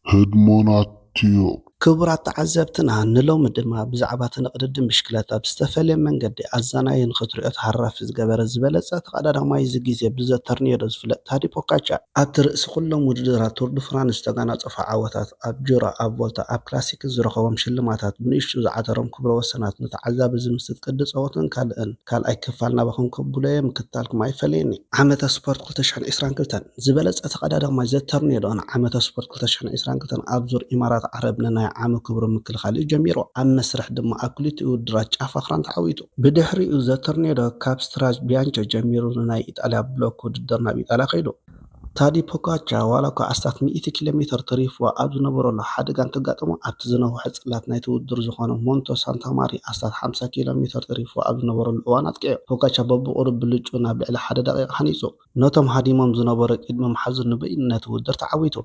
ህድሞና ቲዩብ። ክቡራት ተዓዘብትና፣ ንሎሚ ድማ ብዛዕባ እቲ ንቕድድም ብሽክለታ ብዝተፈልየ መንገዲ ኣዛናይን ክትሪኦ ተሃራፊ ዝገበረ ዝበለጸ ተቐዳዳማይ እዚ ግዜ ብዘተርኒየዶ ዝፍለጥ ታዲ ፖጋቻ ኣብቲ ርእሲ ኩሎም ውድድራት ቱር ዱ ፍራንስ ዝተጋናጸፎ ዓወታት፣ ኣብ ጁሮ፣ ኣብ ቮልታ፣ ኣብ ክላሲክን ዝረኸቦም ሽልማታት፣ ብንእሽቱ ዝዓተሮም ክብረ ወሰናት፣ ንተዓዛቢ ዝምስጥ ቅዲ ጸወትን ካልእን ካልኣይ ክፋል ናባኹም ከብሎ እየ፣ ምክትታልኩም ኣይፈለየኒ። ዓመተ ስፖርት ክልተ ሽሕን ዕስራን ክልተን ዝበለጸ ተቐዳዳማይ ዘተርኔዶ ንዓመተ ስፖርት ክልተ ሽሕን ዕስራን ክልተን ኣብ ዙር ኢማራት ዓረብ ንናይ ዓሚ ክብሩ ምክልኻል እዩ ጀሚሩ። ኣብ መስርሕ ድማ ኣብ ክልቲኡ ውድድራት ጫፍ ኣኽራን ተዓዊቱ። ብድሕሪኡ ዘተርኔዶ ካብ ስትራጅ ቢያንቸ ጀሚሩ ንናይ ኢጣልያ ብሎክ ውድድር ናብ ኢጣልያ ከይዱ። ታዲ ፖጋቻ ዋላ እኳ ኣስታት ሚእቲ ኪሎ ሜተር ተሪፍዎ ኣብ ዝነበረሉ ሓደጋ እንተጋጠሞ ኣብቲ ዝነውሐ ጽላት ናይቲ ውድድር ዝኾነ ሞንቶ ሳንታ ማሪ ኣስታት ሓምሳ ኪሎ ሜተር ተሪፍዎ ኣብ ዝነበረሉ እዋን ኣጥቂዑ። ፖጋቻ በብቑሩብ ብልጭኡ ናብ ልዕሊ ሓደ ደቂቕ ሃኒጹ። ነቶም ሃዲሞም ዝነበሩ ቅድሚ ምሓዙ ንበይኑ ነቲ ውድድር ተዓዊቱ።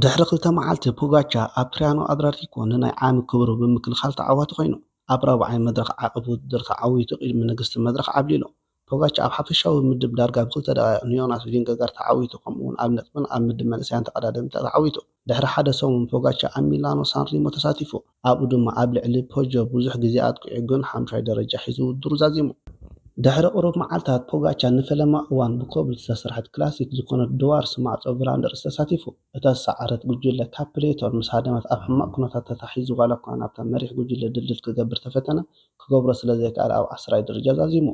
ድሕሪ ክልተ መዓልቲ ፖጋቻ ኣብ ትሪያኖ ኣድራቲኮ ንናይ ዓሚ ክብሩ ብምክልኻል ተዓዋቲ ኮይኑ ኣብ ራብዓይ መድረኽ ዓቐብ ውድድር ተዓዊቱ ቅድሚ ንግስቲ መድረኽ ዓብሊሉ። ፖጋቻ ኣብ ሓፈሻዊ ምድብ ዳርጋ ብክልተ ደቓይቕ ንዮናስ ቪንገጋርድ ተዓዊቱ፣ ከምኡውን ኣብ ነጥብን ኣብ ምድብ መንእሰያን ተቐዳደምቲ ተዓዊቱ። ድሕሪ ሓደ ሰሙን ፖጋቻ ኣብ ሚላኖ ሳንሪሞ ተሳቲፉ። ኣብኡ ድማ ኣብ ልዕሊ ፖጆ ብዙሕ ግዜ ኣጥቂዑ ግን ሓምሻይ ደረጃ ሒዙ ውድድሩ ዛዚሙ። ድሕሪ ቁሩብ መዓልታት ፖጋቻ ንፈለማ እዋን ብኮብል ዝተሰርሐት ክላሲክ ዝኾነት ድዋርስ ማዕጾ ቭላንደርስ ተሳቲፉ። እታ ዝሰዓረት ጉጅለ ካብ ፕሌቶን ምስ ሃደመት ኣብ ሕማቕ ኩነታት ተታሒዙ ዋላ እኳ ናብታ መሪሕ ጉጅለ ድልድል ክገብር ተፈተነ፣ ክገብሮ ስለ ዘይከኣለ ኣብ ዓስራይ ደረጃ ዛዚሙ።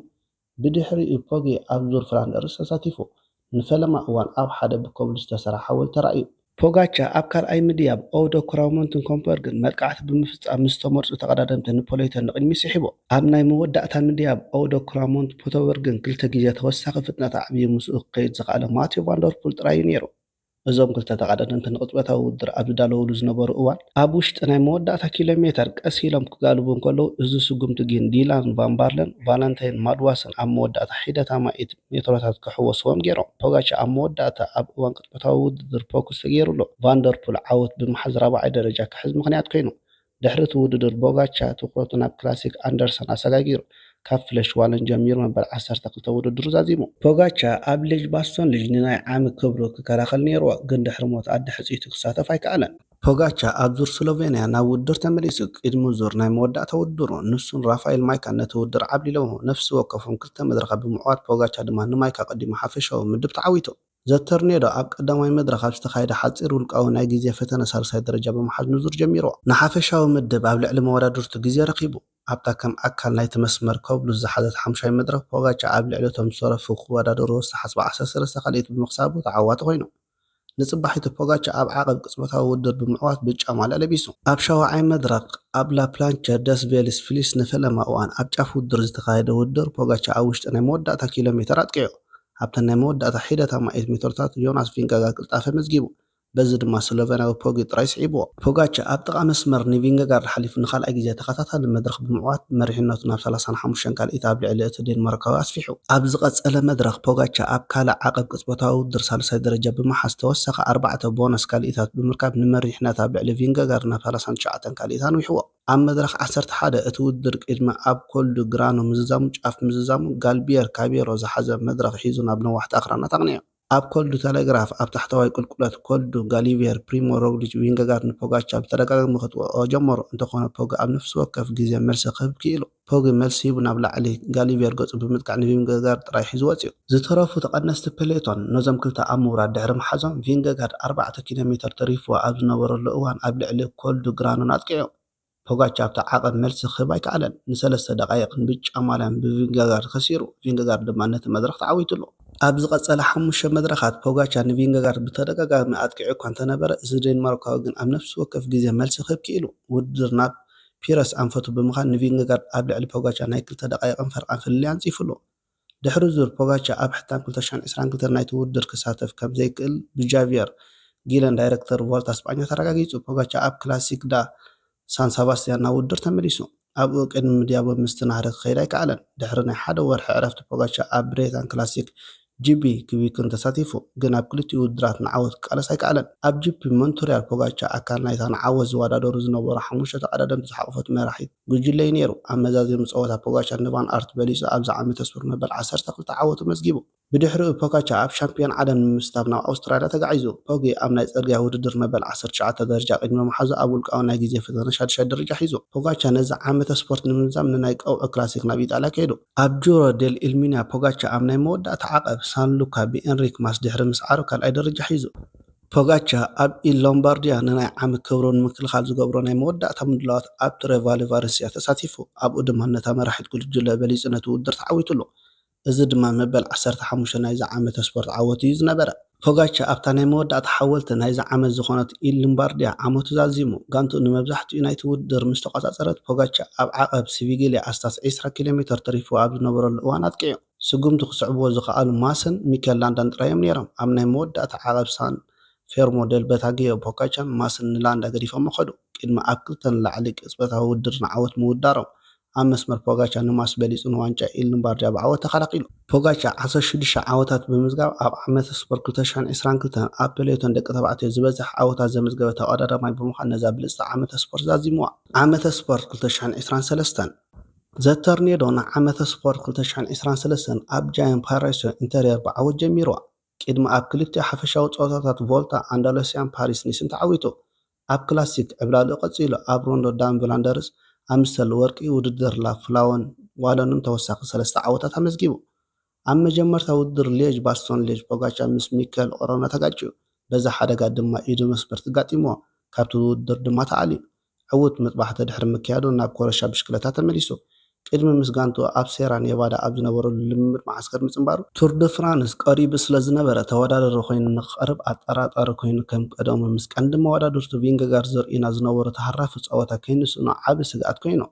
ብድሕሪኡ ፖጌ ኣብ ዙር ፍላንደርስ ተሳቲፉ። ንፈለማ እዋን ኣብ ሓደ ብኮብል ዝተሰርሐ ሓወልቲ ተራእዩ። ፖጋቻ ኣብ ካልኣይ ምድያብ ኦውዶ ክራውሞንትን ኮምፐርግን መጥቃዕቲ ብምፍጻም ምስ ዝተመርጹ ተቐዳደምቲ ንፖሌቶን ንቕድሚት ስሒቡ። ኣብ ናይ መወዳእታ ምድያብ ኦውዶ ክራውሞንት ፖተበርግን ክልተ ግዜ ተወሳኺ ፍጥነት ኣዕብዩ ምስኡ ክኸይድ ዝኸኣለ ማትዮ ቫንደርፑል ጥራይ እዩ ነይሩ። እዞም ክልተ ተቐዳደምቲ ንቕጽበታዊ ውድድር ኣብ ዝዳለውሉ ዝነበሩ እዋን፣ ኣብ ውሽጢ ናይ መወዳእታ ኪሎ ሜተር ቀስ ኢሎም ክጋልቡ እንከለዉ፣ እዚ ስጉምቲ ግን ዲላን ቫን ባርለን ቫለንታይን ማድዋስን ኣብ መወዳእታ ሒደት ኣማኢት ሜትሮታት ክሕወስዎም ገይሮም። ፖጋቻ ኣብ መወዳእታ ኣብ እዋን ቅጽበታዊ ውድድር ፎኩስ ተገይሩ ኣሎ። ቫንደርፑል ዓወት ብምሓዝ ራብዓይ ደረጃ ክሕዝ ምኽንያት ኮይኑ። ድሕሪ እቲ ውድድር ፖጋቻ ትኹረቱ ናብ ክላሲክ ኣንደርሰን ኣሰጋጊሩ። ካብ ፍለሽ ዋለን ጀሚሩ መበል ዓሰርተ ክልተ ውድድሩ ዛዚሙ። ፖጋቻ ኣብ ሌጅ ባስቶን ሊጅ ንናይ ዓሚ ክብሩ ክከላኸል ነይርዎ፣ ግን ድሕሪ ሞት ኣደ ሕጽይቱ ክሳተፍ ኣይከኣለን። ፖጋቻ ኣብ ዙር ስሎቬንያ ናብ ውድድር ተመሊሱ። ቅድሚ ዙር ናይ መወዳእታ ውድድሩ፣ ንሱን ራፋኤል ማይካን ነቲ ውድድር ዓብሊለዎ። ነፍሲ ወከፎም ክልተ መድረኻት ብምዕዋት፣ ፖጋቻ ድማ ንማይካ ቀዲሙ ሓፈሻዊ ምድብ ተዓዊቱ። ዘተርኔዶ ኣብ ቀዳማይ መድረኽ ኣብ ዝተኻየደ ሓጺር ውልቃዊ ናይ ግዜ ፈተነ ሳልሳይ ደረጃ ብምሓዝ ንዙር ጀሚርዎ። ንሓፈሻዊ ምድብ ኣብ ልዕሊ መወዳድርቱ ግዜ ረኺቡ። ኣብታ ከም ኣካል ናይቲ መስመር ኮብሉ ዝሓዘት ሓምሻይ መድረኽ ፖጋቻ ኣብ ልዕሊ እቶም ዝተረፉ ክወዳደርዎ ዝተሓስበ ዓሰርተ ሰለስተ ካልኢት ብምኽሳቡ ተዓዋቲ ኮይኑ። ንጽባሒቱ ፖጋቻ ኣብ ዓቐብ ቅጽበታዊ ውድድር ብምዕዋት ብጫ ማልያ ለቢሱ። ኣብ ሻውዓይ መድረኽ ኣብ ላፕላንቸ ደስ ቬልስ ፍሊስ ንፈለማ እዋን ኣብ ጫፍ ውድድር ዝተኻየደ ውድድር ፖጋቻ ኣብ ውሽጢ ናይ መወዳእታ ኪሎ ሜተር ኣጥቂዑ። ኣብተን ናይ መወዳእታ ሒደት ኣማኢት ሜትሮታት ዮናስ ቪንጋጋርድ ቅልጣፈ መዝጊቡ። በዚ ድማ ስሎቨንያዊ ፖጊ ጥራይ ስዒብዎ። ፖጋቻ ኣብ ጥቓ መስመር ንቪንጋጋርድ ሓሊፉ ንኻልኣይ ግዜ ተኸታታሊ መድረኽ ብምዕዋት መሪሕነቱ ናብ ሰላሳን ሓሙሽተን ካልኢት ኣብ ልዕሊ እቲ ዴንማርካዊ ኣስፊሑ። ኣብ ዝቐጸለ መድረኽ ፖጋቻ ኣብ ካልእ ዓቐብ ቅጽበታዊ ውድድር ሳልሳይ ደረጃ ብምሓዝ ተወሳኺ ኣርባዕተ ቦነስ ካልኢታት ብምርካብ ንመሪሕነት ኣብ ልዕሊ ቪንጋጋርድ ናብ ሰላሳን ትሽዓተን ካልኢት ኣንዊሕዎ። ኣብ መድረኽ ዓሰርተ ሓደ እቲ ውድድር ቅድሚ ኣብ ኮልዱ ግራኖ ምዝዛሙ ጫፍ ምዝዛሙ ጋልቢየር ካቤሮ ዝሓዘ መድረኽ ሒዙ ናብ ነዋሕቲ ኣኽራናት ኣቕኒዑ። ኣብ ኮልዱ ተለግራፍ ኣብ ታሕተዋይ ቁልቁለት ኮልዱ ጋሊቬር ፕሪሞ ሮግሊች ቪንገጋርድ ንፖጋቻ ብተደጋጋሚ ክትወቕዖ ጀመሩ። እንተኾነ ፖግ ኣብ ነፍሲ ወከፍ ግዜ መልሲ ክህብ ክኢሉ። ፖግ መልሲ ሂቡ ናብ ላዕሊ ጋሊቬር ገጹ ብምጥቃዕ ንቪንገጋርድ ጥራይ ሒዙ ወጺኡ። ዝተረፉ ተቐነስቲ ፔሌቶን ነዞም ክልተ ኣብ ምውራድ ድሕሪ ምሓዞም ቪንገጋርድ ኣርባዕተ ኪሎ ሜተር ተሪፍዎ ኣብ ዝነበረሉ እዋን ኣብ ልዕሊ ኮልዱ ግራኖን ኣጥቂዑ። ፖጋቻ ኣብቲ ዓቐብ መልሲ ክህብ ኣይከኣለን። ንሰለስተ ደቓይቕን ብጫ ማልያን ብቪንገጋርድ ከሲሩ፣ ቪንገጋርድ ድማ ነቲ መድረኽ ተዓዊቱሉ። ኣብ ዝቐጸለ ሓሙሽተ መድረኻት ፖጋቻ ንቪንገጋርድ ብተደጋጋሚ ኣጥቂዑ እኳ እንተነበረ፣ እዚ ዴንማርካዊ ግን ኣብ ነፍሲ ወከፍ ግዜ መልሲ ክህብ ክኢሉ። ውድድር ናብ ፒረስ ኣንፈቱ ብምኻድ ንቪንገጋርድ ኣብ ልዕሊ ፖጋቻ ናይ ክልተ ደቓይቕን ፈርቓን ፍልልይ ኣንጺፉሉ። ድሕሪ ዙር ፖጋቻ ኣብ ሕታም ክልተ ሽሕን ዕስራን ክልተን ናይቲ ውድድር ክሳተፍ ከም ዘይክእል ብጃቪየር ጊለን ዳይረክተር ቮልታ ስጳኛ ተረጋጊጹ። ፖጋቻ ኣብ ክላሲክ ዳ ሳን ሰባስቲያን ናብ ውድድር ተመሊሱ። ኣብኡ ቅድሚ ምድያቡ ምስቲ ናህሪ ክኸይድ ኣይከኣለን። ድሕሪ ናይ ሓደ ወርሒ ዕረፍቲ ፖጋቻ ኣብ ብሬታን ክላሲክ ጂቢ ክዊክን ተሳቲፉ፣ ግን ኣብ ክልቲኡ ውድድራት ንዓወት ክቃለስ ኣይከኣለን። ኣብ ጂፒ ሞንትሪያል ፖጋቻ ኣካል ናይታ ንዓወት ዝወዳደሩ ዝነበሩ ሓሙሽተ ተቐዳደምቲ ዝሓቖፈት መራሒት ጉጅለ እዩ ነይሩ። ኣብ መዛዘሚ ጸወታ ፖጋቻ ንቫን ኣርት በሊጹ ኣብዚ ዓመተ ስፖርት መበል ዓሰርተ ክልተ ዓወቱ መዝጊቡ። ብድሕሪኡ ፖጋቻ ኣብ ሻምፒዮን ዓለም ንምስታፍ ናብ ኣውስትራልያ ተጋዒዙ። ፖጌ ኣብ ናይ ጽርግያ ውድድር መበል ዓሰርተ ትሽዓተ ደረጃ ቅድሚ ምሓዙ ኣብ ውልቃዊ ናይ ግዜ ፈተነ ሻድሻይ ደረጃ ሒዙ። ፖጋቻ ነዚ ዓመተ ስፖርት ንምምዛም ንናይ ቀውዒ ክላሲክ ናብ ኢጣልያ ከይዱ። ኣብ ጁሮ ዴል ኢልሚንያ ፖጋቻ ኣብ ናይ መወዳእታ ዓቐብ ሳን ሉካ ብኤንሪክ ማስ ድሕሪ ምስዓሩ ካልኣይ ደረጃ ሒዙ። ፖጋቻ ኣብ ኢል ሎምባርዲያ ንናይ ዓመት ክብሩ ንምክልኻል ዝገብሮ ናይ መወዳእታ ምድላዋት ኣብ ትሬ ቫለ ቫረንሲያ ተሳቲፉ። ኣብኡ ድማ ነታ መራሒት ጉጅለ በሊጹ ነቲ ውድድር ተዓዊቱሉ። እዚ ድማ መበል ዓሰርተ ሓሙሽተ ናይዚ ዓመተ ስፖርት ዓወቱ እዩ ዝነበረ። ፖጋቻ ኣብታ ናይ መወዳእታ ሓወልቲ ናይዚ ዓመት ዝኾነት ኢል ሎምባርዲያ ዓመቱ ዛዚሙ። ጋንትኡ ንመብዛሕትኡ ናይቲ ውድድር ምስ ተቖጻጸረት፣ ፖጋቻ ኣብ ዓቐብ ሲቪጊልያ ኣስታት ዕስራ ኪሎ ሜተር ተሪፉ ኣብ ዝነበረሉ እዋን ኣጥቂዑ። ስጉምቲ ክስዕብዎ ዝኸኣሉ ማስን ሚኬል ላንዳን ጥራይ እዮም ነይሮም። ኣብ ናይ መወዳእታ ዓቐብ ሳን ፌርሞ ደል በታጊዮ ፖጋቻን ማስን ንላንዳ ገዲፎሞ ከዱ። ቅድሚ ኣብ ክልተ ንላዕሊ ቅጽበታዊ ውድድር ንዓወት ምውዳሮም፣ ኣብ መስመር ፖጋቻ ንማስ በሊጹ ንዋንጫ ኢል ሎምባርዲያ ብዓወት ተኸላኺሉ። ፖጋቻ ዓሰርተ ሽዱሽተ ዓወታት ብምዝጋብ ኣብ ዓመተ ስፖርት ክልተ ሽሕን ዕስራን ክልተን ኣብ ፔሌቶን ደቂ ተባዕትዮ ዝበዝሕ ዓወታት ዘመዝገበ ተቐዳዳማይ ብምዃን ነዛ ብልጽቲ ዓመተ ስፖርት ዛዚምዋ። ዓመተ ስፖርት ክልተ ሽሕን ዕስራን ሰለስተን ዘተርኔዶ ንዓመተ ስፖርት ክልተ ሽሕን ዕስራን ሰለስተን ኣብ ጃያን ፓራይሶ ኢንተርየር ብዓወት ጀሚርዋ። ቅድሚ ኣብ ክልቲኡ ሓፈሻዊ ጸወታታት ቮልታ ኣንዳሉሲያን ፓሪስ ኒስን ተዓዊቱ። ኣብ ክላሲክ ዕብላልኡ ቀጺሉ ኣብ ሮንዶ ዳን ቭላንደርስ ኣምስተል ወርቂ ውድድር ላ ፍላወን ዋለንን ተወሳኺ ሰለስተ ዓወታት ኣመዝጊቡ። ኣብ መጀመርታ ውድድር ሌጅ ባስቶን ሌጅ ፖጋቻ ምስ ሚካኤል ኦሮና ተጋጭዩ። በዚ ሓደጋ ድማ ኢዱ መስበር ተጋጢምዎ። ካብቲ ውድድር ድማ ተኣልዩ። ዕዉት መጥባሕቲ ድሕሪ ምክያዱ ናብ ኮረሻ ብሽክለታ ተመሊሱ። ቅድሚ ምስ ጋንትኡ ኣብ ሴራ ኔቫዳ ኣብ ዝነበረሉ ልምምድ መዓስከር ምጽንባሩ፣ ቱር ድ ፍራንስ ቀሪቡ ስለ ዝነበረ ተወዳዳሪ ኮይኑ ንክቐርብ ኣጠራጣሪ ኮይኑ ከም ቀደሙ ምስ ቀንዲ መወዳድርቱ ቪንገጋርድ ዘርእዩና ዝነበሩ ተሃራፊ ጸወታ ከይንስእኖ ዓቢ ስግኣት ኮይኑ።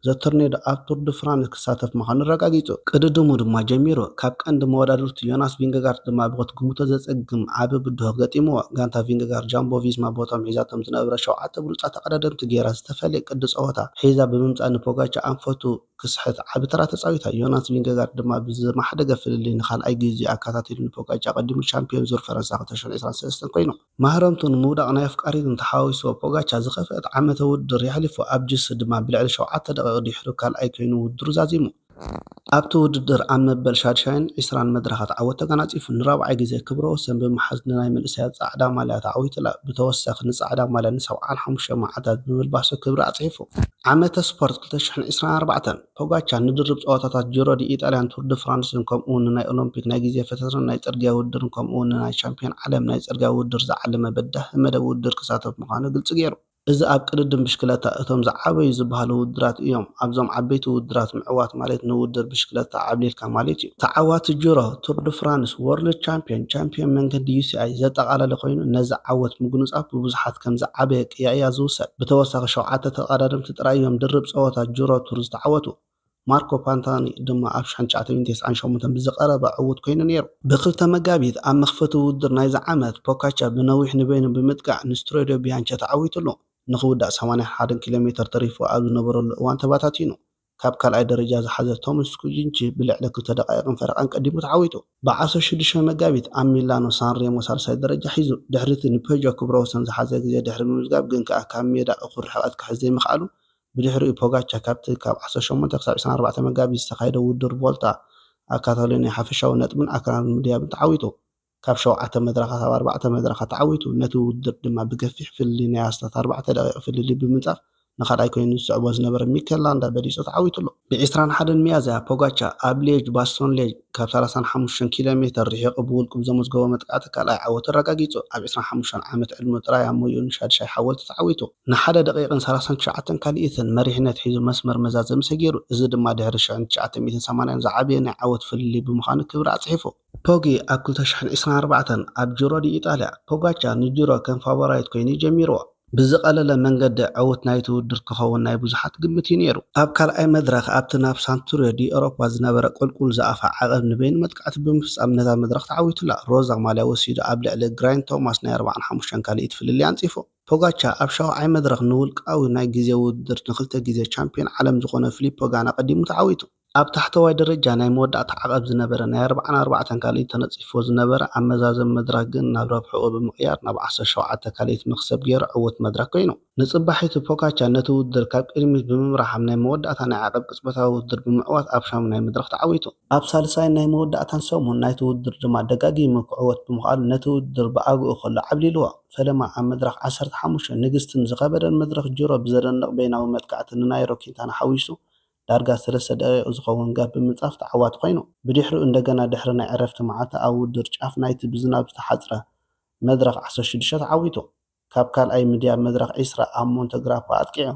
ዘተርኔዶ ኣብ ቱር ድ ፍራንስ ክሳተፍ ምዃኑ ኣረጋጊጹ። ቅድድሙ ድማ ጀሚሩ። ካብ ቀንዲ መወዳድርቱ ዮናስ ቪንገጋርድ ድማ ብክትግምቶ ዘጸግም ዓቢ ብድሆ ገጢምዎ። ጋንታ ቪንገጋርድ ጃምቦ ቪስማ ቦቶም ሒዛቶም ዝነበረ ሸውዓተ ብሉጻት ተቐዳደምቲ ገይራ ዝተፈልየ ቅዲ ጸወታ ሒዛ ብምምጻእ ንፖጋቻ ኣንፈቱ ክስሕት ዓቢ ተራ ተጻዊታ። ዮናስ ቪንገጋርድ ድማ ብዝማሕደገ ፍልልይ ንኻልኣይ ግዜ ኣከታቲሉ ንፖጋቻ ኣቐዲሙ ሻምፒዮን ዙር ፈረንሳ ክልተ ሽሕን ዕስራን ሰለስተን ኮይኑ። ማህረምቱ ንምውዳቕ ናይ ኣፍቃሪቱን ተሓዋዊስዎ ፖጋቻ ዝኸፍአት ዓመተ ውድድር የሕሊፉ። ኣብ ጅስ ድማ ብልዕሊ ሸውዓተ ደቂቕ ድሕሪ ካልኣይ ኮይኑ ውድድሩ ዛዚሙ። ኣብቲ ውድድር ኣብ መበል ሻድሻይን ዕስራን መድረኻት ዓወት ተገናጺፉ። ንራብዓይ ግዜ ክብረ ወሰን ብምሓዝ ንናይ መንእሰያት ጻዕዳ ማልያ ተዓዊቱላ። ብተወሳኺ ንጻዕዳ ማልያ ንሰብዓን ሓሙሽተ መዓልታት ብምልባሱ ክብሪ ኣጽሒፉ። ዓመተ ስፖርት ክልተ ሽሕን ዕስራን ኣርባዕተን ፖጋቻ ንድርብ ጸወታታት ጂሮ ዲ ኢጣልያን ቱር ድ ፍራንስን ከምኡውን ንናይ ኦሎምፒክ ናይ ግዜ ፈተነን ናይ ጽርግያ ውድድርን ከምኡውን ንናይ ሻምፒዮን ዓለም ናይ ጽርግያ ውድድር ዝዓለመ በዳሂ መደብ ውድድር ክሳተፍ ምዃኑ ግልጺ ገይሩ። እዚ ኣብ ቅድድም ብሽክለታ እቶም ዝዓበዩ ዝበሃሉ ውድድራት እዮም። ኣብዞም ዓበይቲ ውድድራት ምዕዋት ማለት ንውድድር ብሽክለታ ዓብሊልካ ማለት እዩ። ተዓዋቲ ጂሮ፣ ቱር ድ ፍራንስ፣ ወርልድ ቻምፒዮን፣ ቻምፒዮን መንገዲ ዩ ሲ ኣይ ዘጠቓለለ ኮይኑ ነዚ ዓወት ምጉንጻፍ ብብዙሓት ከም ዝዓበየ ቅያ እያ ዝውሰድ። ብተወሳኺ ሸውዓተ ተቐዳደምቲ ጥራይ እዮም ድርብ ጸወታ ጂሮ ቱር ዝተዓወቱ። ማርኮ ፓንታኒ ድማ ኣብ ሽሕን ትሽዓተ ሚእትን ተስዓን ሸሞንተን ብዝቐረበ ዕዉት ኮይኑ ነይሩ። ብክልተ መጋቢት ኣብ መኽፈቲ ውድድር ናይዚ ዓመት ፖካቻ ብነዊሕ ንበይኑ ብምጥቃዕ ንስትሬዶ ቢያንቸ ተዓዊቱሉ። ንኽውዳእ ሰማንያን ሓደን ኪሎ ሜተር ተሪፉ ኣብ ዝነበረሉ እዋን ተበታቲኑ። ካብ ካልኣይ ደረጃ ዝሓዘ ቶምስ ኩጂንቺ ብልዕሊ ክልተ ደቓይቕን ፈረቓን ቀዲሙ ተዓዊቱ። ብዓሰርተ ሽዱሽተ መጋቢት ኣብ ሚላኖ ሳን ሬሞ ሳልሳይ ደረጃ ሒዙ። ድሕሪቲ ንፔጆ ክብረ ወሰን ዝሓዘ ግዜ ድሕሪ ምምዝጋብ ግን ከኣ ካብ ሜዳ እኹል ርሕቐት ክሕዝ ዘይምኽኣሉ ብድሕሪኡ ፖጋቻ ካብቲ ካብ ዓሰርተ ሸሞንተ ክሳብ ዕስራን ኣርባዕተን መጋቢት ዝተኻየደ ውድድር ቮልታ ኣብ ካታሎንያ ሓፈሻዊ ነጥብን ኣክራን ምድያብን ተዓዊቱ። ካብ ሸውዓተ መድረኻት ኣብ ኣርባዕተ መድረኻት ተዓዊቱ፣ ነቲ ውድድር ድማ ብገፊሕ ፍልልይ ናይ ኣስታት ኣርባዕተ ደቂቕ ፍልልይ ብምንጻፍ ንኻልኣይ ኮይኑ ዝስዕቦ ዝነበረ ሚኬል ላንዳ በሊጹ ተዓዊቱሉ። ብ ዕስራን ሓደን ሚያዝያ ፖጋቻ ኣብ ሌጅ ባስቶን ሌጅ ካብ ሰላሳን ሓሙሽተን ኪሎ ሜተር ርሒቑ ብውልቁ ብዘመዝገቦ መጥቃዕቲ ካልኣይ ዓወቱ ኣረጋጊጹ። ኣብ ዕስራን ሓሙሽተን ዓመት ዕድመ ጥራይ ኣብ ሞይኡ ንሻድሻይ ሓወልቲ ተዓዊቱ። ንሓደ ደቂቕን ሰላሳን ትሽዓተን ካልኢትን መሪሕነት ሒዙ መስመር መዛዘሚ ሰጊሩ። እዚ ድማ ድሕሪ ሽሕን ትሽዓተ ሚእትን ሰማንያን ዝዓበየ ናይ ዓወት ፍልልይ ብምዃኑ ክብሪ ኣጽሒፉ። ፖጊ ኣብ ክልተ ሽሕን ዕስራን ኣርባዕተን ኣብ ጂሮ ዲ ኢጣልያ፣ ፖጋቻ ንጂሮ ከም ፋቮራይት ኮይኑ ጀሚርዎ። ብዝቐለለ መንገዲ ዕዉት ናይቲ ውድድር ክኸውን ናይ ብዙሓት ግምት እዩ ነይሩ። ኣብ ካልኣይ መድረኽ ኣብቲ ናብ ሳንቱሪዮ ዲ ኤውሮፓ ዝነበረ ቁልቁል ዝኣፋ ዓቐብ ንበይኑ መጥቃዕቲ ብምፍጻም ነታ መድረኽ ተዓዊቱላ። ሮዛ ማልያ ወሲዱ ኣብ ልዕሊ ግራይን ቶማስ ናይ ኣርባዓን ሓሙሽተን ካልኢት ፍልልይ ኣንጺፉ። ፖጋቻ ኣብ ሻውዓይ መድረኽ ንውልቃዊ ናይ ግዜ ውድድር ንክልተ ግዜ ቻምፒዮን ዓለም ዝኾነ ፊሊፖ ጋና ቀዲሙ ተዓዊቱ። ኣብ ታሕተዋይ ደረጃ ናይ መወዳእታ ዓቐብ ዝነበረ ናይ ኣርብዓን ኣርባዕተን ካልኢት ተነጺፍዎ ዝነበረ ኣብ መዛዘሚ መድረኽ ግን ናብ ረብሕኡ ብምቕያር ናብ ዓሰርተ ሸውዓተ ካልኢት መኽሰብ ገይሩ ዕዉት መድረኽ ኮይኑ። ንጽባሒቱ ፖጋቻ ነቲ ውድድር ካብ ቅድሚት ብምምራሕ ኣብ ናይ መወዳእታ ናይ ዓቐብ ቅጽበታዊ ውድድር ብምዕዋት ኣብ ሻሙናይ መድረኽ ተዓዊቱ። ኣብ ሳልሳይን ናይ መወዳእታን ሰሙን ናይቲ ውድድር ድማ ደጋጊሙ ክዕወት ብምኽኣሉ ነቲ ውድድር ብኣግኡ ከሎ ዓብሊልዎ። ፈለማ ኣብ መድረኽ ዓሰርተ ሓሙሽተ ንግስትን ዝኸበደን መድረኽ ጅሮ ብዘደንቕ በይናዊ መጥቃዕቲ ንናይሮ ኪንታና ሓዊሱ ዳርጋ ሰለስተ ደቂቕ ዝኸውን ጋፕ ብምንጻፍ ተዓዋቲ ኮይኑ። ብድሕሪኡ እንደገና ድሕሪ ናይ ዕረፍቲ መዓልቲ ኣብ ውድድር ጫፍ ናይቲ ብዝናብ ዝተሓጽረ መድረኽ ዓሰርተ ሽዱሽተ ተዓዊቱ። ካብ ካልኣይ ምድያብ መድረኽ ዒስራ ኣብ ሞንተ ግራፖ ኣጥቂዑ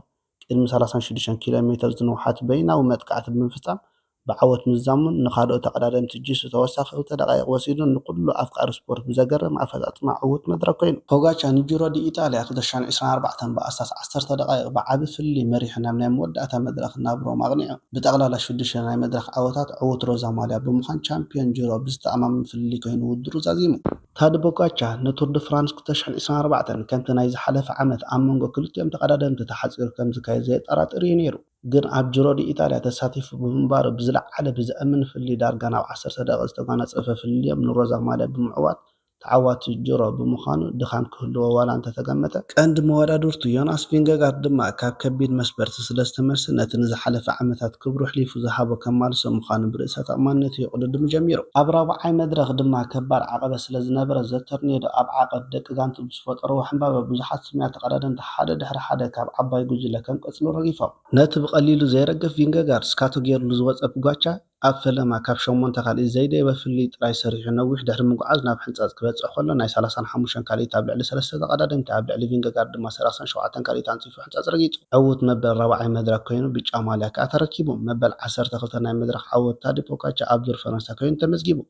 ቅድሚ ሰላሳን ሽዱሽተን ኪሎ ሜተር ዝነውሓት በይናዊ መጥቃዕቲ ብምፍጻም ብዓወት ምዝዛሙን ንኻልኦት ተቐዳደምቲ ጂሱ ተወሳኺ ክልተ ደቃይቕ ወሲዱ ንኩሉ ኣፍቃሪ ስፖርት ብዘገርም ኣፈጻጽማ ዕዉት መድረኽ ኮይኑ። ፖጋቻ ንጂሮ ዲ ኢጣልያ ክልተ ሽሕን ዕስራን ኣርባዕተን ብኣስታት ዓሰርተ ደቃይቕ ብዓቢ ፍልልይ መሪሑ ናብ ናይ መወዳእታ መድረኽ ናብ ሮማ ኣቕኒዑ። ብጠቕላላ ሽዱሽተ ናይ መድረኽ ዓወታት ዕዉት ሮዛ ማልያ ብምዃን ቻምፒዮን ጂሮ ብዝተኣማምን ፍልልይ ኮይኑ ውድድሩ ዛዚሙ። ታዲ ፖጋቻ ንቱር ድ ፍራንስ ክልተ ሽሕን ዕስራን ኣርባዕተን ከምቲ ናይ ዝሓለፈ ዓመት ኣብ መንጎ ክልቲኦም ተቐዳደምቲ ተሓጺሩ ከም ዝካየድ ዘየጠራጥር እዩ ነይሩ። ግን ኣብ ጂሮ ዲ ኢጣልያ ተሳቲፉ ብምንባሩ ብዝለዓለ ብዘእምን ፍልልይ ዳርጋ ናብ ዓሰርተ ደቂቕ ዝተጓናጸፈ ፍልልዮም ንሮዛ ማልያ ብምዕዋት ተዓዋቲ ጅሮ ብምዃኑ ድኻም ክህልዎ ዋላ እንተተገመተ፣ ቀንዲ መወዳድርቱ ዮናስ ቪንገጋርድ ድማ ካብ ከቢድ መስበርቲ ስለ ዝተመልሰ ነቲ ንዝሓለፈ ዓመታት ክብሩ ኣሕሊፉ ዝሃቦ ከማልሶ ምዃኑ ብርእሰ ተኣማንነቱ የቑድድሙ ጀሚሩ። ኣብ ራብዓይ መድረኽ ድማ ከባድ ዓቐበት ስለ ዝነበረ ዘተርኔዶ ኣብ ዓቐብ ደቂ ጋንቱ ብዝፈጠርዎ ሕምባበ ብዙሓት ስሙያት ተቐዳደምቲ ሓደ ድሕሪ ሓደ ካብ ዓባይ ጉጅለ ከም ቀጽሎ ረጊፎም። ነቲ ብቐሊሉ ዘይረግፍ ቪንገጋርድ ስካቶ ገይርሉ ዝወጸ ፖጋቻ ኣብ ፈለማ ካብ ሸሞንተ ካልኢት ዘይደየበ ፍልልይ ጥራይ ሰሪሑ ነዊሕ ድሕሪ ምጉዓዝ ናብ ሕንጻጽ ክበጽሕ ከሎ ናይ ሰላሳን ሓሙሽተን ካልኢት ኣብ ልዕሊ ሰለስተ ተቐዳደምቲ ኣብ ልዕሊ ቪንገጋርድ ድማ ሰላሳን ሸውዓተን ካልኢት ኣንጺፉ ሕንጻጽ ረጊጹ ዕዉት መበል ራብዓይ መድረኽ ኮይኑ ብጫ ማልያ ከኣ ተረኪቡ። መበል ዓሰርተ ክልተ ናይ መድረኽ ዓወት ታዲ ፖጋቻ ኣብ ዙር ፈረንሳ ኮይኑ ተመዝጊቡ።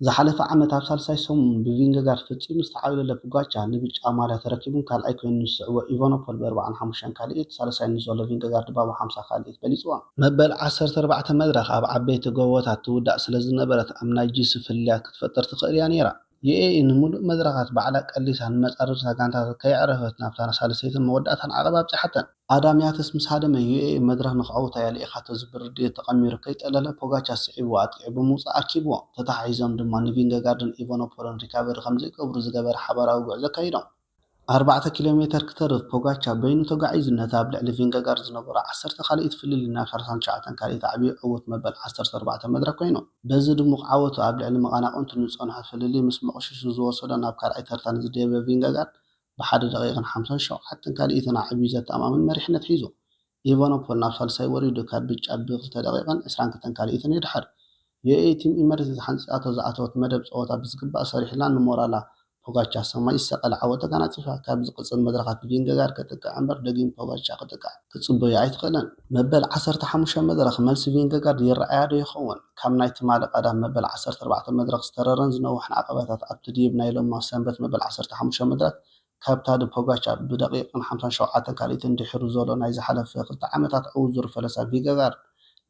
ዝሓለፈ ዓመት ኣብ ሳልሳይ ሰሙን ብቪንገጋርድ ፈጺሙ ዝተዓብለለ ፖጋቻ ንብጫ ማልያ ተረኪቡን ካልኣይ ኮይኑ ዝስዕቦ ኢቫኖፖል ብኣርባዓን ሓሙሽተን ካልኢት፣ ሳልሳይ ንዘሎ ቪንገጋርድ ድማ ብሓምሳ ካልኢት በሊጽዎ። መበል ዓሰርተ ኣርባዕተ መድረኽ ኣብ ዓበይቲ ጎቦታት ትውዳእ ስለ ዝነበረት ኣብ ናይ ጂሲ ፍልልያት ክትፈጥር ትኽእል እያ ነይራ። ዩኤኢ ንምሉእ መድረኻት ባዕላ ቀሊሳ ንመጻርርታ ጋንታታት ከየዕረፈት ናብታ ሳልሰይትን መወዳእታን ዓቐብ ኣብጺሓተን። ኣዳም ያተስ ምስ ሃደመ ዩኤኢ መድረኽ ንኽዕውታ እያ ልኢኻቶ ዝብል ርድኢት ተቐሚሩ ከይጠለለ ፖጋቻ ስዒቡ ኣጥቂዑ ብምውጻእ ኣርኪብዎ። ተተሓሒዞም ድማ ንቪንገጋርድን ኢቫኖፖልን ሪካቨሪ ከም ዘይገብሩ ዝገበረ ሓባራዊ ጉዕዞ ኣካይዶም። ኣርባዕተ ኪሎ ሜተር ክተርፍ ፖጋቻ በይኑ ተጓዒዙ ነቲ ኣብ ልዕሊ ቪንገጋርድ ዝነበሮ ዓሰርተ ካልኢት ፍልልይ ናብ ሰላሳን ትሽዓተን ካልኢት ኣዕብዩ ዕዉት መበል ዓሰርተ ኣርባዕተ መድረኽ ኮይኑ። በዚ ድሙቕ ዓወቱ ኣብ ልዕሊ መቐናቕንቱ ንዝጸንሖ ፍልልይ ምስ መቑሽሹ ዝወሰዶ ናብ ካልኣይ ተርታ ንዝደየበ ቪንገጋርድ ብሓደ ደቂቕን ሓምሳን ሸውዓተን ካልኢትን ኣዕብዩ ዘተኣማምን መሪሕነት ሒዙ። ኢቫኖፖል ናብ ሳልሳይ ወሪዱ ካብ ብጫ ብክልተ ደቂቕን ዕስራን ክልተን ካልኢትን ይድሕር። ዩኤኢ ቲም ኢመሬትስ ሓንጺጻቶ ዝኣተወት መደብ ጸወታ ብዝግባእ ሰሪሕላ ንሞራላ ፖጋቻ ሰማይ ዝሰቐለ ዓወት ተጋናጺፋ። ካብ ዝቕጽል መድረኻት ብቪንገጋርድ ከጥቅዕ እምበር ደጊም ፖጋቻ ክጥቅዕ ክትጽበዮ ኣይትኽእልን። መበል ዓሰርተ ሓሙሽተ መድረኽ መልሲ ቪንገጋርድ ይረኣያ ዶ ይኸውን? ካብ ናይ ትማሊ ቀዳም መበል ዓሰርተ ኣርባዕተ መድረኽ ዝተረረን ዝነውሐን ዓቐባታት ኣብቲ ድይብ ናይ ሎማ ሰንበት መበል ዓሰርተ ሓሙሽተ መድረኽ ካብ ታዲ ፖጋቻ ብደቂቕን ሓምሳን ሸውዓተን ካልኢትን ድሒሩ ዘሎ ናይ ዝሓለፈ ክልተ ዓመታት ዕዉት ዙር ፈለሳ ቪንገጋርድ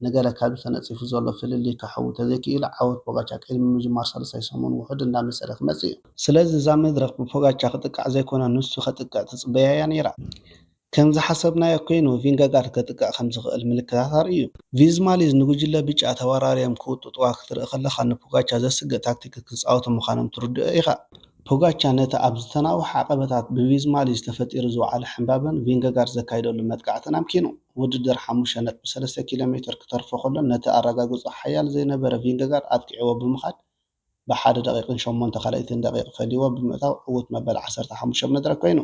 ንገለ ካብዚ ተነጺፉ ዘሎ ፍልልይ ከሕዊ ተዘይክኢሉ ዓወት ፖጋቻ ቅድሚ ምጅማር ሳልሳይ ሰሙን ውሑድ እንዳመሰለ ክመጽእ እዩ። ስለዚ እዛ መድረኽ ብፖጋቻ ክጥቃዕ ዘይኮነ ንሱ ከጥቅዕ ትጽበያ እያ ነይራ። ከም ዝሓሰብናዮ ኮይኑ ቪንገጋርድ ከጥቅዕ ከም ዝኽእል ምልክታት ኣርእዩ። ቪዝማሊዝ ንጉጅለ ብጫ ተወራርዮም ክውጥጥዋ ክትርኢ ከለኻ ንፖጋቻ ዘስግእ ታክቲክ ክጻወቱ ምዃኖም ትርድኦ ኢኻ። ፖጋቻ ነቲ ኣብ ዝተናውሐ ዓቐበታት ብቪዝማሊዝ ተፈጢሩ ዝወዓለ ሕምባበን ቪንገጋርድ ዘካይደሉ መጥቃዕትን ኣምኪኑ። ውድድር ሓሙሽተ ነጥቢ ሰለስተ ኪሎ ሜተር ክተርፎ ከሎ ነቲ ኣረጋግጾ ሓያል ዘይነበረ ቪንገጋርድ ኣጥቂዕዎ ብምኻድ ብሓደ ደቂቕን ሸሞንተ ካልኢትን ደቂቕ ፈልይዎ ብምእታው ዕዉት መበል ዓሰርተ ሓሙሽተ መድረኽ ኮይኑ።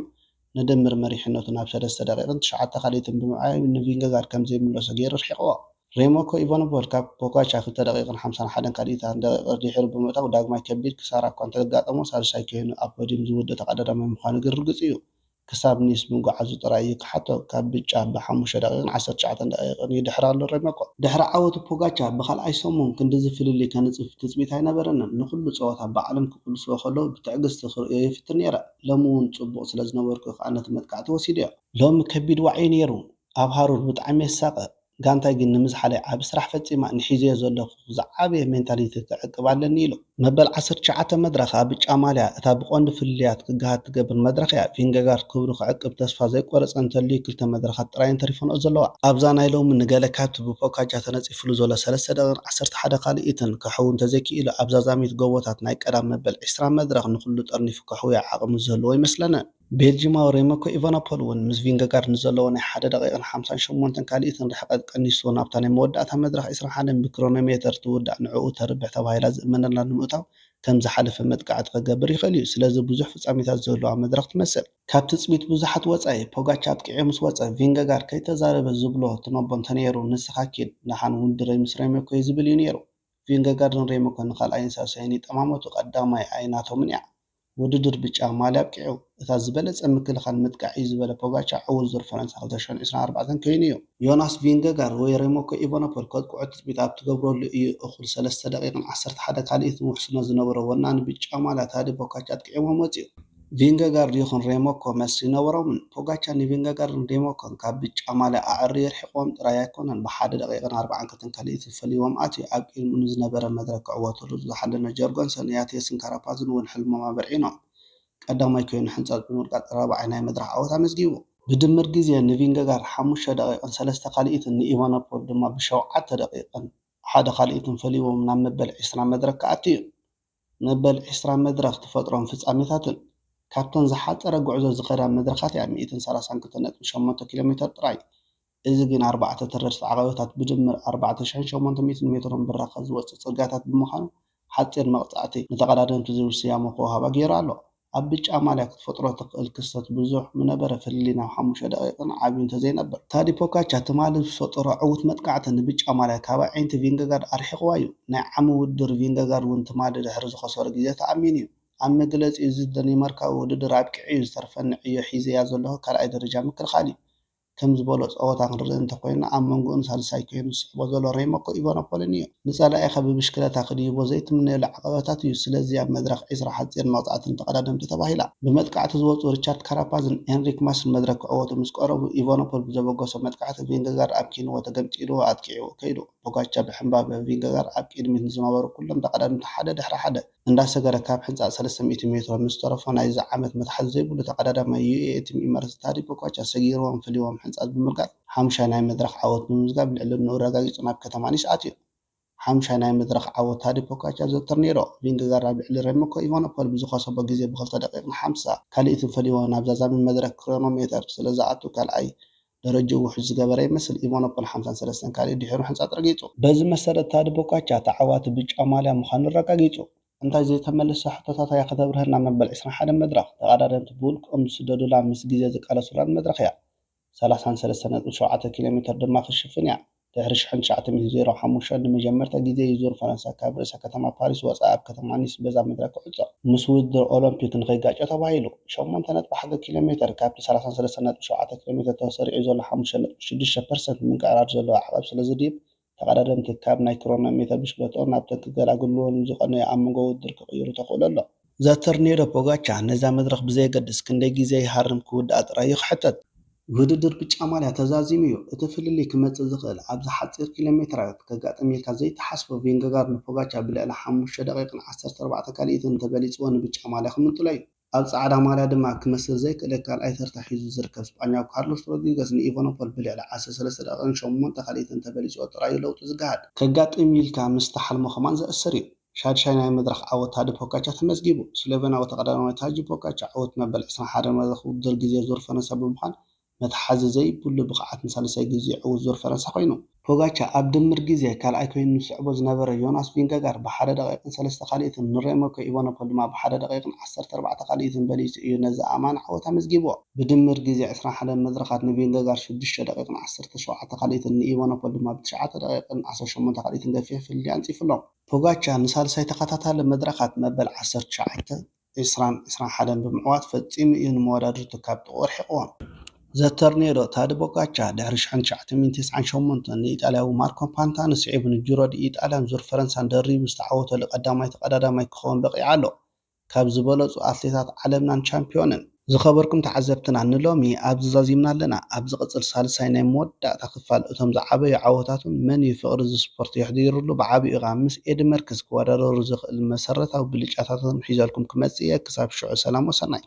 ንድምር መሪሕነቱ ናብ ሰለስተ ደቂቕን ትሽዓተ ካልኢትን ብምዕባይ ንቪንገጋርድ ከም ዘይምለሶ ገይሩ ርሒቕዎ። ሬሞኮ ኢቫኖፖል ካብ ፖጋቻ ክልተ ደቂቕን ሓምሳን ሓደን ካልኢታትን ደቂቕ ድሒሩ ብምእታው ዳግማይ ከቢድ ክሳራ እኳ እንተጋጠሞ ሳልሳይ ኮይኑ ኣብ ፖድዩም ዝውድእ ተቐዳዳማይ ምዃኑ ግን ርግጽ እዩ። ክሳብ ኒስ ምጉዓዙ ጥራይ እዩ ክሓቶ። ካብ ብጫ ብሓሙሽተ ደቂቕን ዓሰርተ ትሽዓተ ደቂቕን ይድሕር ኣሎ ሬሞኮ። ድሕሪ ዓወቱ ፖጋቻ ብኻልኣይ ሰሙን ክንድዚ ፍልልይ ከንጽፍ ትጽቢት ኣይነበረንን። ንኹሉ ጸወታ ባዕሎም ክቕልስዎ ከለዉ ብትዕግስቲ ክርእዮ ይፍትን ነይረ። ሎሚ እውን ጽቡቕ ስለ ዝነበርኩ ከኣ ነቲ መጥቃዕቲ ወሲደዮ። ሎሚ ከቢድ ዋዒ ነይሩ። ኣብ ሃሩር ብጣዕሚ የሳቐ። ጋንታይ ግን ንምዝሓለይ ዓቢ ስራሕ ፈጺማ፣ ንሒዘዮ ዘለኹ ዝዓበየ ሜንታሊቲ ክዕቅብ ኣለኒ ኢሉ። መበል ዓሰርተ ትሽዓተ መድረኽ ኣብ ብጫ ማልያ እታ ብቐንዱ ፍልልያት ክገሃድ ትገብር መድረኽ እያ። ቪንገጋርድ ክብሩ ክዕቅብ ተስፋ ዘይቆረጸ እንተልዩ ክልተ መድረኻት ጥራየን ተሪፈንኦ ዘለዋ። ኣብዛ ናይ ሎሚ ንገለ ካብቲ ብፖጋቻ ተነጺፍሉ ዘሎ ሰለስተ ደቂቕን ዓሰርተ ሓደ ካልኢትን ከሕው እንተዘይክኢሉ ኣብዛ ዛሚት ጎቦታት ናይ ቀዳም መበል ዕስራ መድረኽ ንኹሉ ጠርኒፉ ከሕውዮ ዓቕሚ ዝህልዎ ይመስለኒ። ቤልጂማዊ ሬሞኮ ኢቫኖፖል እውን ምስ ቪንገጋርድ ንዘለዎ ናይ ሓደ ደቂቕን ሓምሳን ሸሞንተን ካልኢትን ርሕቀት ቀኒሱ ናብታ ናይ መወዳእታ መድረኽ ዕስራን ሓደን ብክሮኖሜተር ትውዳእ ንዕኡ ተርብሕ ተባሂላ ዝእመነላ ንምእታው ከም ዝሓለፈ መጥቃዕቲ ክገብር ይኽእል እዩ። ስለዚ ብዙሕ ፍጻሜታት ዝህልዋ መድረኽ ትመስል። ካብ ትጽቢት ብዙሓት ወጻኢ ፖጋቻ ኣጥቂዑ ምስ ወጸ ቪንገጋርድ ከይተዛረበ ዝብሎ ትነቦ እንተነይሩ ንስኻ ኪድ ደሓን ውድድረይ ምስ ሬሞኮ እዩ ዝብል እዩ ነይሩ። ቪንገጋርድን ሬሞኮን ንኻልኣይን ሳልሳይን ይጠማመቱ፣ ቀዳማይ ኣይናቶምን እያ። ውድድር ብጫ ማልያ ኣብቂዑ፣ እታ ዝበለጸ ምክልኻል ምጥቃዕ እዩ ዝበለ ፖጋቻ ዕዉት ዙር ፈረንሳ ክልተ ሽሕን ዕስራን ኣርባዕተን ኮይኑ እዩ። ዮናስ ቪንገጋርድ ወይ ሬሞኮ ኢቫኖፖል ከጥቅዑ ትጽቢት ኣብ ትገብረሉ እዩ እኹል ሰለስተ ደቂቕን ዓሰርተ ሓደ ካልኢትን ውሕስነት ዝነበሮ ወናኒ ብጫ ማልያ ታዲ ፖጋቻ ኣጥቂዕዎም ወጺኡ። ቪንገጋርድ ይኹን ሬሞኮ መልሲ ይነበሮምን። ፖጋቻ ንቪንገጋርድን ሬሞኮን ካብ ብጫ ማልያ ኣዕርዩ የርሒቕዎም ጥራይ ኣይኮነን፣ ብሓደ ደቂቕን ኣርባዓን ክልተን ካልኢትን ፈልይዎም ኣትዩ ኣብ ቅድሚኡ ንዝነበረ መድረኽ ክዕወተሉ ዝሓለነ ጆርገንሰን፣ ያቴስን ካራፓዝን እውን ሕልሞም ኣበርዒኖም ቀዳማይ ኮይኑ ሕንጻጽ ብምርጋጽ ራብዓይ ናይ መድረኽ ዓወት ኣመዝጊቡ። ብድምር ግዜ ንቪንገጋርድ ሓሙሽተ ደቂቕን ሰለስተ ካልኢትን ንኢቫኖፖል ድማ ብሸውዓተ ደቂቕን ሓደ ካልኢትን ፈልይዎም ናብ መበል ዕስራ መድረኽ ክኣቱ እዩ። መበል ዕስራ መድረኽ ትፈጥሮን ፍጻሜታትን። ካብተን ዝሓጸረ ጉዕዞ ዝኸዳ መድረኻት እያ፣ ሚእትን ሰላሳን ክልተን ነጥቢ ሸሞንተ ኪሎ ሜተር ጥራይ። እዚ ግን ኣርባዕተ ተረርቲ ዓቐበታት ብድምር ኣርባዕተ ሽሕን ሸሞንተ ሚእትን ሜትሮን ብራኸ ዝወጽእ ጽርግያታት ብምዃኑ ሓጺር መቕጻዕቲ ንተቐዳደምቲ ዝብል ስያመ ክወሃባ ገይሩ ኣሎ። ኣብ ብጫ ማልያ ክትፈጥሮ ትኽእል ክስተት ብዙሕ ምነበረ ፍልልይ ናብ ሓሙሽተ ደቂቕን ዓብዩ እንተዘይነብር። ታዲ ፖጋቻ ትማሊ ዝፈጠሮ ዕዉት መጥቃዕቲ ንብጫ ማልያ ካብ ኣዒንቲ ቪንገጋርድ ኣርሒቕዋ እዩ። ናይ ዓሚ ውድድር ቪንገጋርድ እውን ትማሊ ድሕሪ ዝኸሰሮ ግዜ ተኣሚኑ እዩ። ኣብ መግለጺኡ እዚ ደኒማርካዊ ውድድር ኣብቂዑ እዩ፣ ዝተርፈኒ ዕዮ ሒዘያ ዘለኹ ካልኣይ ደረጃ ምክልኻል እዩ። ከም ዝበሎ ጸወታ ክንርኢ እንተኾይና ኣብ መንጎኡን ሳልሳይ ኮይኑ ዝስሕቦ ዘሎ ሬሞኮ ኢቫኖፖልን እዩ። ንጸላኢኻ ብብሽክለታ ክድይቦ ዘይትምነየሉ ዓቐበታት እዩ። ስለዚ ኣብ መድረኽ ዕስራ ሓጺር መቕጻዕቲ ንተቐዳደምቲ ተባሂላ። ብመጥቃዕቲ ዝወጹ ሪቻርድ ካራፓዝን ኤንሪክ ማስን መድረኽ ክዕወቱ ምስ ቀረቡ ኢቫኖፖል ብዘበገሶ መጥቃዕቲ ቪንገጋርድ ኣብ ኪንዎ ተገምጢልዎ ኣጥቂዕዎ ከይዱ። ፖጋቻ ብሕምባበ ቪንገጋርድ ኣብ ቅድሚት ንዝነበሩ ኩሎም ተቐዳደምቲ ሓደ ድሕሪ ሓደ እንዳሰገረ ካብ ሕንጻጽ ሰለስተ ሚእቲ ሜትሮ ምስ ተረፎ ናይዚ ዓመት መትሓዚ ዘይብሉ ተቐዳዳማይ ዩኤኢ ቲም ኢመረትስ ታዲ ፖጋቻ ሰጊርዎም ፍልይዎም ሕንጻጽ ብምርጋጽ ሓሙሻይ ናይ መድረኽ ዓወት ብምምዝጋብ ልዕልንኡ ኣረጋጊጹ ናብ ከተማ ኒስ ኣትዩ። ሓሙሻይ ናይ መድረኽ ዓወት ታዲ ፖጋቻ ዘተርኔሮ ቪንገጋርድ ኣብ ልዕሊ ሬሞኮ ኢቫኖፖል ብዝኸሰቦ ግዜ ብኽልተ ደቂቕን ሓምሳ ካልኢትን ፈልይዎ ናብዛ ዛሚ መድረኽ ክሮኖሜተር ስለ ዝኣቱ ካልኣይ ደረጅኡ ውሑድ ዝገበረ ይመስል። ኢቫኖፖል ሓምሳን ሰለስተን ካልኢት ድሒሩ ሕንጻጽ ረጊጹ። በዚ መሰረት ታዲ ፖጋቻ ተዓዋቲ ብጫ ማልያ ምዃኑ ኣረጋጊጹ። እንታይ ዘይተመለሰ ሕቶታት እያ ከተብርሀልና መበል ዕስራን ሓደን መድረኽ። ተቐዳደምቲ ብውልቆም ዝስደዱላ ምስ ግዜ ዝቃለሱላን መድረኽ እያ። ሰላሳን ሰለስተን ነጥቢ ሸውዓተ ኪሎ ሜተር ድማ ክትሽፍን እያ። ድሕሪ ሽሕን ትሽዓተ ሚእትን ዜሮ ሓሙሽተ ንመጀመርታ ግዜ እዩ ዙር ፈረንሳ ካብ ርእሰ ከተማ ፓሪስ ወጻኢ ኣብ ከተማ ኒስ በዛ መድረኽ ክዕጾ። ምስ ውድድር ኦሎምፒክ ንኸይጋጮ ተባሂሉ። ሸሞንተ ነጥቢ ሓደ ኪሎ ሜተር ካብቲ ሰላሳን ሰለስተን ነጥቢ ሸውዓተ ኪሎ ሜተር ተሰሪዑ ዘሎ ሓሙሽተ ነጥቢ ሽዱሽተ ፐርሰንት ምንቅዕራር ዘለዎ ዓቐብ ስለ ዝድይብ፣ ተቐዳደምቲ ካብ ናይ ክሮኖ ሜተር ብሽክለትኦም ናብተን ክገላግልወን ዝቐነዩ ኣብ መንጎ ውድድር ክቕይሩ ተኽእሎ ኣሎ። ዘተርኔዶ ፖጋቻ ነዛ መድረኽ ብዘየገድስ ክንደይ ግዜ ይሃርም ክውድኣ ጥራይ እዩ ክሕተት። ውድድር ብጫ ማልያ ተዛዚሙ እዩ። እቲ ፍልልይ ክመጽእ ዝኽእል ኣብዚ ሓጺር ኪሎ ሜትራት ከጋጥም ኢልካ ዘይትሓስቦ ቪንገጋርድ ንፖጋቻ ብልዕሊ ሓሙሽተ ደቂቕን ዓሰርተ ኣርባዕተ ካልኢትን እንተበሊጽዎ ንብጫ ማልያ ክምንጥሎ እዩ። ኣብ ጻዕዳ ማልያ ድማ ክመስል ዘይክእል ካልኣይ ተርታ ሒዙ ዝርከብ ስጳኛዊ ካርሎስ ሮድሪገስ ንኢቫኖፖል ብልዕሊ ዓሰርተ ሰለስተ ደቂቕን ሸሞንተ ካልኢትን እንተበሊጽዎ ጥራይ እዩ ለውጢ ዝገሃድ። ከጋጥም ኢልካ ምስ ትሓልሞ ከማን ዘእስር እዩ። ሻድሻይ ናይ መድረኽ ዓወት ታዲ ፖጋቻ ተመዝጊቡ። ስሎቬንያዊ ተቐዳዳማይ ታጂ ፖጋቻ ዕዉት መበል ዕስራን ሓደን መድረኽ ውድድር ግዜ ዙር ፈረንሳ ብምዃን መትሓዚ ዘይብሉ ብቕዓት ንሳልሳይ ግዜ ዕዉት ዙር ፈረንሳ ኮይኑ። ፖጋቻ ኣብ ድምር ግዜ ካልኣይ ኮይኑ ዝስዕቦ ዝነበረ ዮናስ ቪንገጋርድ ብሓደ ደቂቕን ሰለስተ ካልኢትን ንሬሞኮ ኢቫኖፖል ድማ ብሓደ ደቂቕን ዓሰርተ ኣርባዕተ ካልኢትን በሊጹ እዩ ነዚ ኣማን ዓወት ኣመዝጊብዎ። ብድምር ግዜ ዕስራን ሓደን መድረኻት ንቪንገጋርድ ሽዱሽተ ደቂቕን ዓሰርተ ሸውዓተ ካልኢትን ንኢቫኖፖል ድማ ብትሽዓተ ደቂቕን ዓሰርተ ሸሞንተ ካልኢትን ገፊሕ ፍልልይ ኣንጺፉሎም። ፖጋቻ ንሳልሳይ ተኸታታሊ መድረኻት መበል ዓሰርተ ትሽዓተ፣ ዕስራን ዕስራን ሓደን ብምዕዋት ፈጺሙ እዩ ንመወዳድርቱ ካብ ጥቕኡ ኣርሒቕዎም። ዘተርኔዶ ታዲ ፖጋቻ ድሕሪ ሽሕን ትሽዓተ ሚእትን ተስዓን ሸሞንተን ንኢጣልያዊ ማርኮ ፓንታኒ ስዒቡ ንጂሮ ዲ ኢጣልያን ዙር ፈረንሳን ደሪቡ ዝተዓወተሉ ቀዳማይ ተቐዳዳማይ ክኸውን በቒዑ ኣሎ። ካብ ዝበለጹ ኣትሌታት ዓለምናን ቻምፒዮንን። ዝኸበርኩም ተዓዘብትና፣ ንሎሚ ኣብዚ ዛዚምና ኣለና። ኣብ ዝቕጽል ሳልሳይ ናይ መወዳእታ ክፋል እቶም ዝዓበዩ ዓወታቱን መን እዩ ፍቕሪ እዚ ስፖርት የሕዲሩሉ፣ ብዓቢኡ ኸኣ ምስ ኤዲ መርክስ ክወዳደሩ ዝኽእል መሰረታዊ ብልጫታትን ሒዘልኩም ክመጽእ እየ። ክሳብ ሽዑ ሰላም ወሰናይ።